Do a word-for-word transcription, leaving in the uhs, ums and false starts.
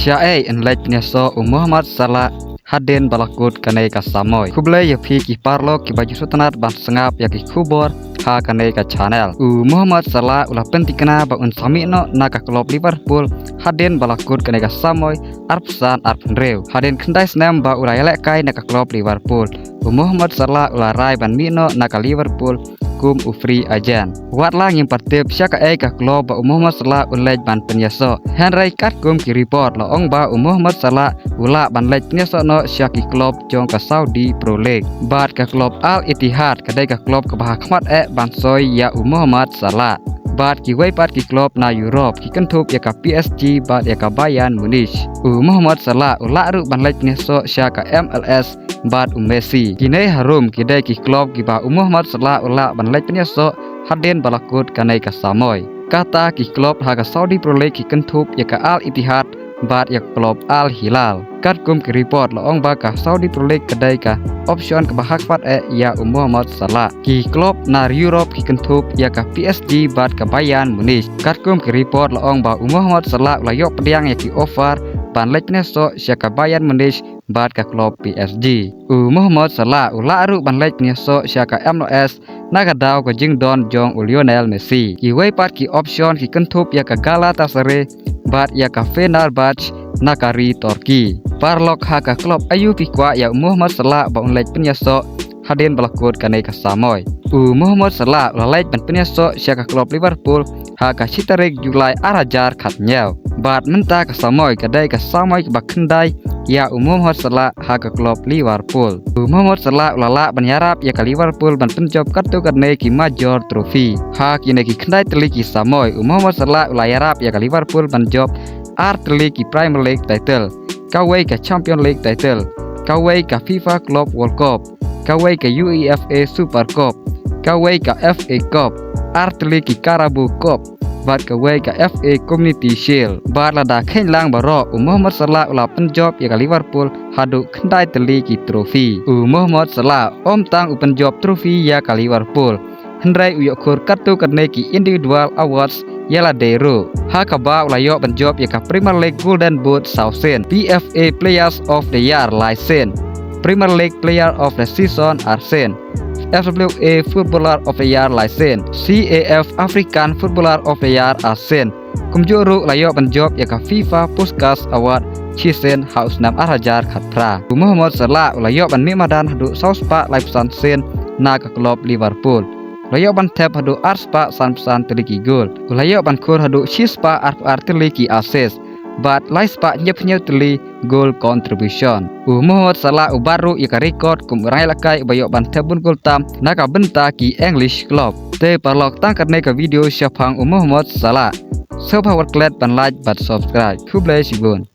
Shaei yn leit pynïasoh u Mohamed Salah hadien ba la kut kane ka samoi? Khublei ïa phi ki paralok kiba ju sngewtynnat ban sngap ïa ki khubor ha kane ka channel. U Mohamed Salah u la pyntikna ba un sa mih noh na ka klub Liverpool hadien ba la kut kane ka samoi arphew san arphew hynriew. Hadien khyndai snem ba u la ïalehkai na ka klub Liverpool, u Mohamed Salah u la rai ban mih noh na ka Liverpool kum u free agent. Wat la ngim pat tip sha kaei ka klub ba u Mohamed Salah un leit ban pynïasoh, hynrei katkum ki report la ong ba u Mohamed Salah u lah ban leit pynïasoh noh sha ki klub jong ka Saudi Pro League. Bad ka klub Al Ittihad ka dei ka klub kaba ha khmat eh ban soi ïa u Mohamed Salah. Bad kiwei pat ki klub na Europe ki kynthup ïa ka P S G bad ïa ka Bayern Munich. U Mohamed Salah u lah ruh ban leit pynïasoh sha ka M L S bad u Messi. Kine harum ki dei ki klub kiba u Mohamed Salah u lah ban leit pynïasoh hadien ba la kut kane ka samoi. Kata ki klub ha ka Saudi Pro League ki kynthup ïa ka Al Ittihad bad ïa ka klub Al Hilal. Katkum ki report la ong ba ka Saudi Pro League ka dei ka option kaba ha khmat eh ïa u Mohamed Salah. Ki klub na Europe ki kynthup ïa ka P S G bad ka Bayern Munich. Katkum ki report la ong ba u Mohamed Salah u la ïoh pdiang ïa ki offer ban leit pynïasoh sha ka Bayern Munich bad ka klub P S G. U Mohamed Salah u lah ruh ban leit pynïasoh sha ka M L S na ka daw ka jingdon jong u Lionel Messi. Kiwei pat ki option ki kynthup ïa ka Galatasaray bad ïa ka Fenerbahce na ka ri Turkey. Paralok, ha ka klub aïu phi kwah ïa u Mohamed Salah ba un leit pynïasoh hadien ba la kut kane ka samoi? U Mohamed Salah u la leit ban pynïasoh sha ka klub Liverpool ha ka shi tarik July ar hajar khathynñiew. Bad mynta ka samoi ka dei ka samoi kaba khyndai ïa u Mohamed Salah ha ka klub Liverpool. U Mohamed Salah u la lah ban ïarap ïa ka Liverpool ban pynjop katto katne ki major trophy. Ha kine ki khyndai tylli ki samoi u Mohamed Salah u la ïarap ïa ka Liverpool ban jop ar tylli ki Premier League title, kawei ka Champions League title, kawei ka FIFA Club World Cup, kawei ka UEFA Super Cup, kawei ka FA Cup, ar tylli ki Carabao Cup, bad kawei ka FA Community Shield. Bad lada kheiñ lang baroh, u Mohamed Salah u la pynjop ïa ka Liverpool haduh khyndai tylli ki trophy. U Mohamed Salah ym tang u pynjop trophy ïa ka Liverpool, hynrei u ïoh khur katto katne ki individual awards ïa lade ruh. Ha kaba u la ïoh pynjop ïa ka Premier League Golden Boot saw sien, PFA Players of the Year lai sien, Premier League Player of the Season ar sien, FWA Footballer of the Year lai sien, CAF African Footballer of the Year ar sien. Kumjuh ruh la ïoh ban jop ïa ka FIFA Puskas Award shi sien ha u snem ar hajar khatphra. U Mohamed Salah u la ïoh ban mih madan haduh saw spah laiphew san sien na ka klub Liverpool. U la ïoh ban thep haduh ar spah sanphew san tylli ki gol. U la ïoh ban khur haduh shi spah arphew ar tylli ki assist bad lai spah hynñiewphew hynñiew tylli goal contribution. U Mohamed Salah u bat ruh ïa ka record kum u rangïalehkai uba ïoh ban thep bun gol tam na ka bynta ki English club. Te paralok, tang katne ka video shaphang u Mohamed Salah. Sngewbha wat klet ban like bad subscribe. Khublei shibun.